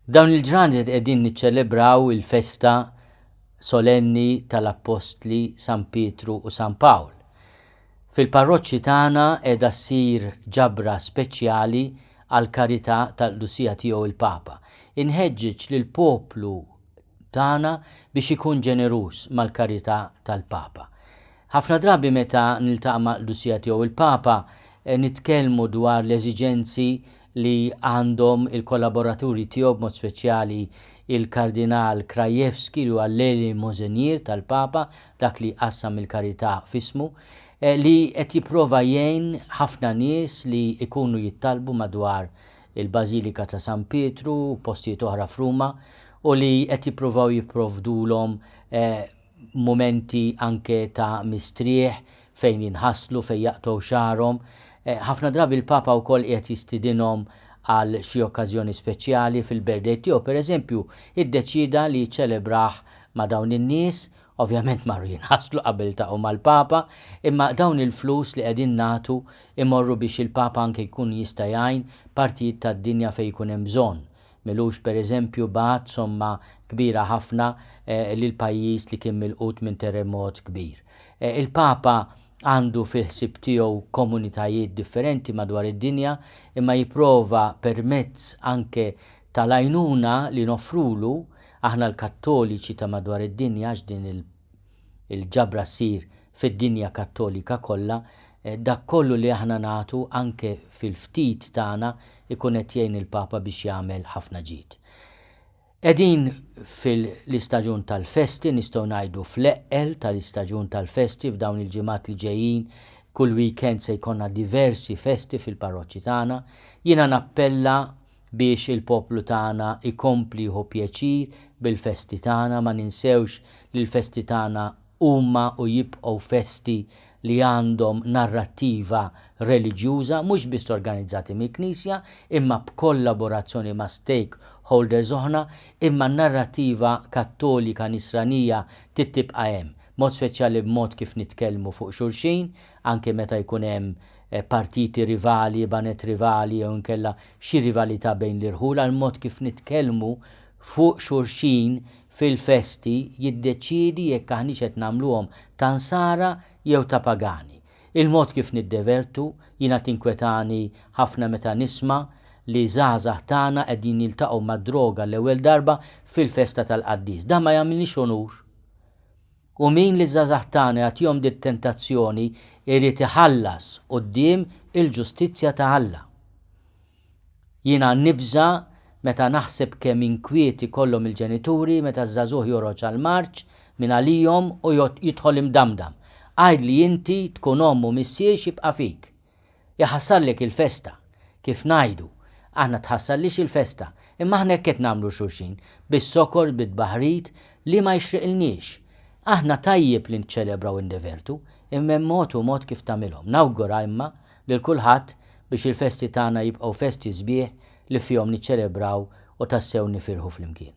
F'dawn il-ġranet qegħdin niċċelebraw il-festa solenni tal-Appostli San Pietru u San Pawl. Fil-parroċċi tagħna qiegħda ssir ġabra speċjali għall-karità tal-Qdusija Tiegħu il-Papa. Inħeġġeġ lill-poplu tagħna biex ikun ġeneruż mal-karità tal-Papa. Ħafna drabi meta niltaqa' mal-Qdusija Tiegħu il-Papa nitkellmu dwar l-eżiġenzi li għandhom il-kollaboraturi tiegħu b'mod speċjali il-Kardinal Krajewski li huwa l-elemosenier tal-Papa, dak li jqassam il-karità f'ismu, li qed jipprova jgħin ħafna nies li jkunu jittalbu madwar il-Bażilika ta' San Pietru u postijiet oħra f'Ruma u li qed jippruvaw jipprovdulhom mumenti anke ta' mistrieħ fejn jinħaslu, fejn jaqtgħu xagħarhom. Ħafna drabi l-Papa wkoll qiegħed jistidinhom għal xi okkażjoni speċjali fil-birthday tiegħu pereżempju, iddeċieda li jiċċelebrah ma' dawn in-nies, ovvjament marru jinħaslu qabel iltaqgħu mal-Papa, imma dawn il-flus li qegħdin nagħtu imorru biex il-Papa anke jkun jista' jgħin partijiet tad-dinja fejn ikun hemm bżonn. M'ilux pereżempju bagħat somma kbira ħafna lil pajjiż li kien milqut minn terremot kbir. Il-Papa għandu fil-ħsieb tiegħu komunitajiet differenti madwar id-dinja imma jipprova permezz anke tal-għajnuna li noffrulu aħna l-Kattoliċi ta' madwar id-dinja għax din il-ġabra ssir fid-dinja Kattolika kollha, dak kollu li aħna nagħtu anke fil-ftit tagħna ikun qed jgħin il-Papa biex jagħmel ħafna ġid. Qegħdin fil-istaġun tal-festi, nistgħu ngħidu fl-eqqel tal-istaġun tal-festi f'dawn il-ġimgħat li ġejjin kull weekend se jkollna diversi festi fil-parroċċi tagħna. Jiena nappella biex il-poplu tagħna jkompli jieħu pjaċir bil-festi tagħna, ma ninsewx li l-festi tagħna huma u jibqgħu festi li għandhom narrattiva reliġjuża, mhux biss organizzati mill-Knisja, imma b'kollaborazzjoni ma' stakeholders oħra, imma n-narrattiva Kattolika Nisranija trid tibqa' hemm, b'mod speċjali b'mod kif nitkellmu fuq xulxin, anke meta jkun hemm partiti rivali, baned rivali jew inkella xi rivalità bejn l-irħula, il-mod kif nitkellmu fuq xulxin fil-festi jiddeċiedi jekk aħniex qed nagħmluhom ta' Nsara jew ta' pagani. Il-mod kif niddevertu, jiena tinkwetani ħafna meta nisma' li żgħażagħ tagħna qegħdin jiltaqgħu mad-droga l-ewwel darba fil-festa tal-qaddis. Dan ma jagħmilniex unur. U min liż-żgħażagħ tagħna jagħtihom dit-tentazzjoni jrid iħallas quddiem il-ġustizzja ta' Alla. Jiena nibża' meta naħseb kemm inkwiet ikollhom il-ġenituri meta ż-żagħżugħ joħroġ għall-marċ minn għalihom u jidħol imdamdam. Għidli inti tkun omm u missier x'jibqa' fik. Iħassarlek il-festa. Kif ngħidu, aħna tħassarlix il-festa, imma aħna hekk qed nagħmlu xulxin, bis-sokor, bit-tbaħrid li ma jixriqilniex. Aħna tajjeb li niċċelebraw u ndevertu, imma hemm mod u mod kif tagħmilhom. Nawgura imma lil kulħadd biex il-festi tagħna jibqgħu festi sbieħ li fihom niċċelebraw u tassew nifirħu flimkien.